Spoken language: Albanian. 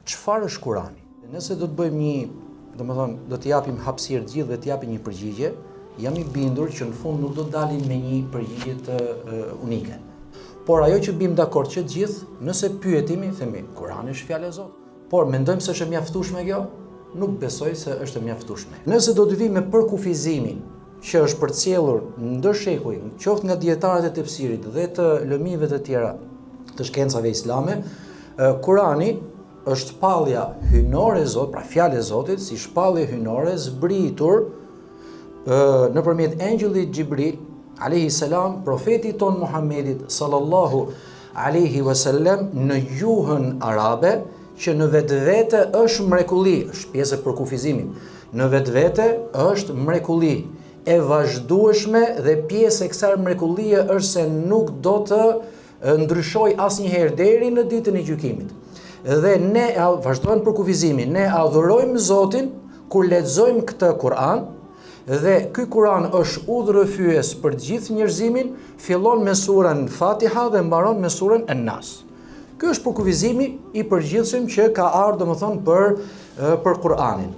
Çfarë është Kurani? Nëse do të bëjmë një, domethënë, do t'i japim hapësirë të gjithëve të japin një përgjigje, jam i bindur që në fund nuk do të dalim me një përgjigje të uh, unike. Por ajo që bim dakord që të gjithë, nëse pyetemi, themi, Kurani është fjala e Zotit. Por mendojmë se është e mjaftueshme kjo? Nuk besoj se është e mjaftueshme. Nëse do të vijmë me përkufizimin që është përcjellur ndër shekuj, qoftë nga dijetarët e tefsirit dhe të lëmive të tjera të shkencave islame, Kurani është shpallja hyjnore e Zotit, pra fjalë e Zotit, si shpallje hyjnore zbritur nëpërmjet engjëllit Xhibril alayhi salam profetit tonë Muhammedit sallallahu alaihi wasallam në gjuhën arabe që në vetvete është mrekulli, është pjesë e përkufizimit. Në vetvete është mrekulli e vazhdueshme dhe pjesë e kësaj mrekullie është se nuk do të ndryshojë asnjëherë deri në ditën e gjykimit. Dhe ne vazhdojmë përkufizimin, ne adhurojmë Zotin kur lexojmë këtë Kur'an dhe ky Kur'an është udhërrëfyes për gjithë njerëzimin, fillon me surën Fatiha dhe mbaron me surën An-Nas. Ky është përkufizimi i përgjithshëm që ka ardhur domethënë për për Kur'anin.